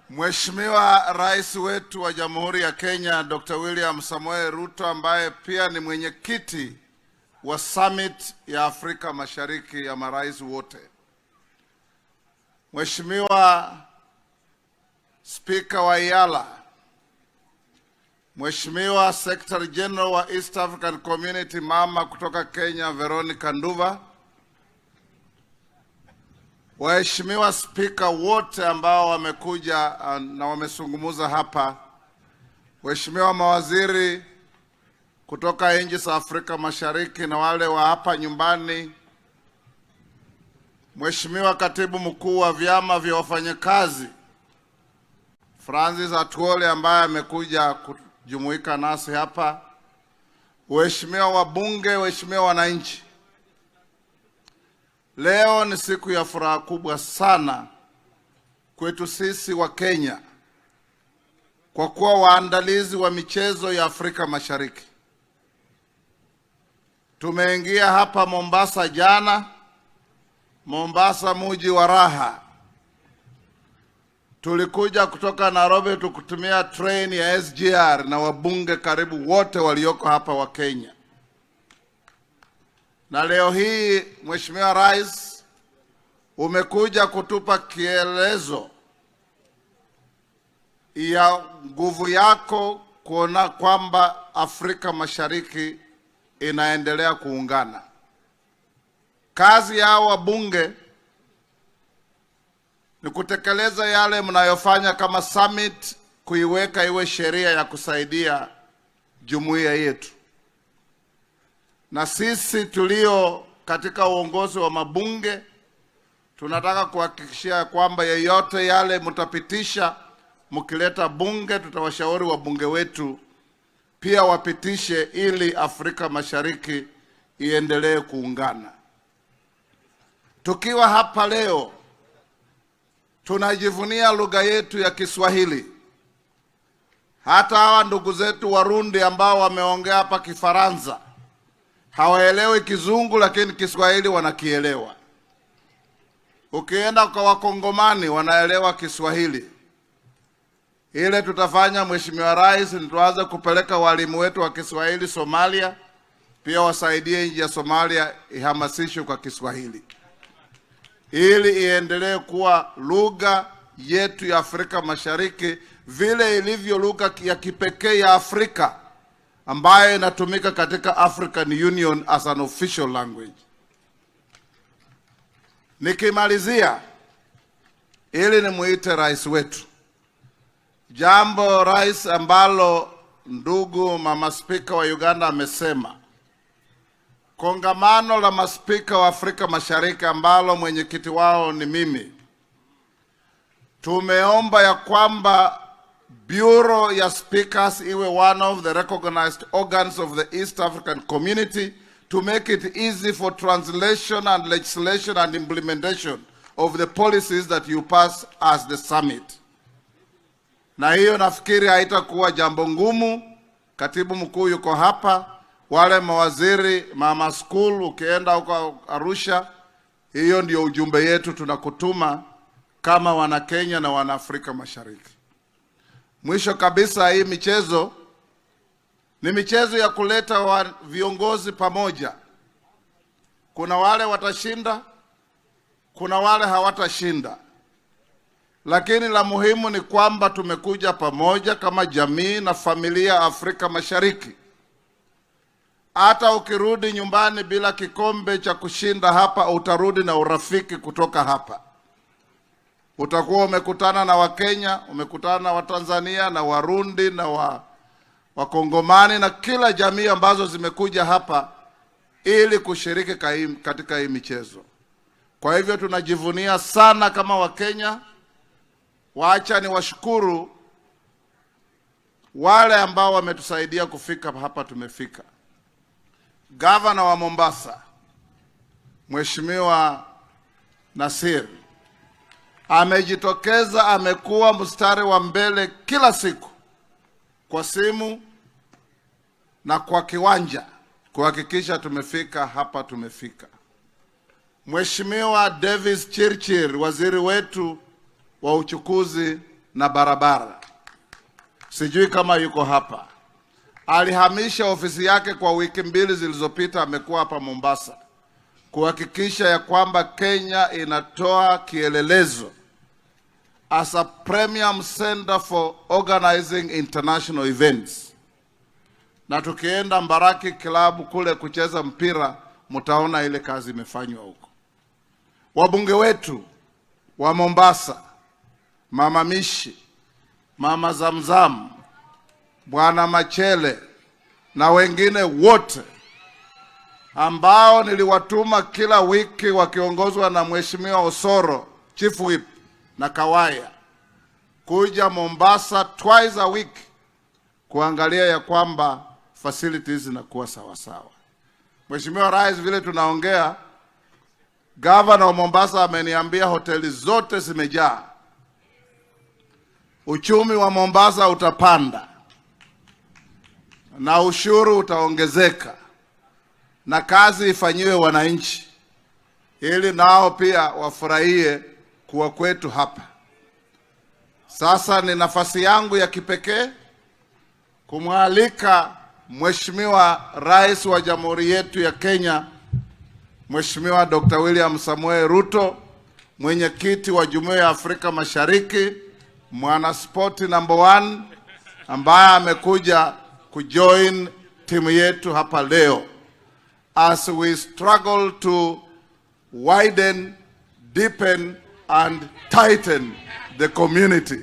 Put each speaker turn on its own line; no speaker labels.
Mheshimiwa Rais wetu wa Jamhuri ya Kenya, Dr. William Samoei Ruto, ambaye pia ni mwenyekiti wa Summit ya Afrika Mashariki ya marais wote. Mheshimiwa Spika wa EALA, Mheshimiwa Secretary General wa East African Community, mama kutoka Kenya, Veronica Nduva, waheshimiwa spika wote ambao wamekuja na wamezungumza hapa, waheshimiwa mawaziri kutoka nchi za Afrika Mashariki na wale wa hapa nyumbani, Mheshimiwa Katibu Mkuu wa vyama vya wafanyakazi, Francis Atwoli, ambaye amekuja kujumuika nasi hapa, waheshimiwa wabunge, waheshimiwa wananchi, leo ni siku ya furaha kubwa sana kwetu sisi Wakenya kwa kuwa waandalizi wa michezo ya Afrika Mashariki. Tumeingia hapa Mombasa jana, Mombasa muji wa raha. Tulikuja kutoka Nairobi tukutumia train ya SGR na wabunge karibu wote walioko hapa wa Kenya. Na leo hii, Mheshimiwa Rais, umekuja kutupa kielezo ya nguvu yako kuona kwamba Afrika Mashariki inaendelea kuungana. Kazi ya wabunge ni kutekeleza yale mnayofanya kama summit, kuiweka iwe sheria ya kusaidia jumuiya yetu. Na sisi tulio katika uongozi wa mabunge tunataka kuhakikishia kwamba yeyote yale mtapitisha mkileta bunge, tutawashauri wabunge wetu pia wapitishe ili Afrika Mashariki iendelee kuungana. Tukiwa hapa leo tunajivunia lugha yetu ya Kiswahili. Hata hawa ndugu zetu Warundi ambao wameongea hapa Kifaransa hawaelewi Kizungu, lakini Kiswahili wanakielewa. Ukienda kwa Wakongomani wanaelewa Kiswahili. Ile tutafanya, Mheshimiwa Rais, ni tuanze kupeleka walimu wetu wa Kiswahili Somalia, pia wasaidie nchi ya Somalia ihamasishwe kwa Kiswahili ili iendelee kuwa lugha yetu ya Afrika Mashariki vile ilivyo lugha ya kipekee ya Afrika ambayo inatumika katika African Union as an official language. Nikimalizia, ili nimuite rais wetu, jambo, rais, ambalo ndugu mama spika wa Uganda amesema, kongamano la maspika wa Afrika Mashariki ambalo mwenyekiti wao ni mimi, tumeomba ya kwamba Bureau ya Speakers iwe one of the recognized organs of the East African Community to make it easy for translation and legislation and implementation of the policies that you pass as the summit. Na hiyo nafikiri haitakuwa jambo ngumu. Katibu mkuu yuko hapa, wale mawaziri, mama school, ukienda huko Arusha, hiyo ndio ujumbe yetu tunakutuma kama wana Kenya na wana Afrika Mashariki. Mwisho kabisa, hii michezo ni michezo ya kuleta viongozi pamoja. Kuna wale watashinda, kuna wale hawatashinda, lakini la muhimu ni kwamba tumekuja pamoja kama jamii na familia Afrika Mashariki. Hata ukirudi nyumbani bila kikombe cha kushinda hapa, utarudi na urafiki kutoka hapa. Utakuwa umekutana na Wakenya, umekutana na Watanzania na Warundi na Wakongomani na kila jamii ambazo zimekuja hapa ili kushiriki katika hii michezo. Kwa hivyo tunajivunia sana kama Wakenya. Wacha niwashukuru wale ambao wametusaidia kufika hapa tumefika. Gavana wa Mombasa, Mheshimiwa Nasir, amejitokeza, amekuwa mstari wa mbele kila siku kwa simu na kwa kiwanja kuhakikisha tumefika hapa tumefika. Mheshimiwa Davis Chirchir, waziri wetu wa uchukuzi na barabara. Sijui kama yuko hapa. Alihamisha ofisi yake kwa wiki 2 zilizopita, amekuwa hapa Mombasa kuhakikisha ya kwamba Kenya inatoa kielelezo as a premium center for organizing international events. Na tukienda Mbaraki Club kule kucheza mpira, mtaona ile kazi imefanywa huko. Wabunge wetu wa Mombasa, Mama Mishi, Mama Zamzam, Bwana Machele na wengine wote ambao niliwatuma kila wiki wakiongozwa na Mheshimiwa Osoro, Chief Whip na Kawaya kuja Mombasa twice a week kuangalia ya kwamba facilities zinakuwa sawa sawa. Mheshimiwa Rais, vile tunaongea, gavana wa Mombasa ameniambia hoteli zote zimejaa. Uchumi wa Mombasa utapanda na ushuru utaongezeka na kazi ifanyiwe wananchi ili nao pia wafurahie kuwa kwetu hapa. Sasa ni nafasi yangu ya kipekee kumwalika Mheshimiwa Rais wa Jamhuri yetu ya Kenya, Mheshimiwa Dr. William Samoei Ruto, mwenyekiti wa Jumuiya ya Afrika Mashariki, mwanaspoti number one ambaye amekuja kujoin timu yetu hapa leo as we struggle to widen, deepen and tighten the community.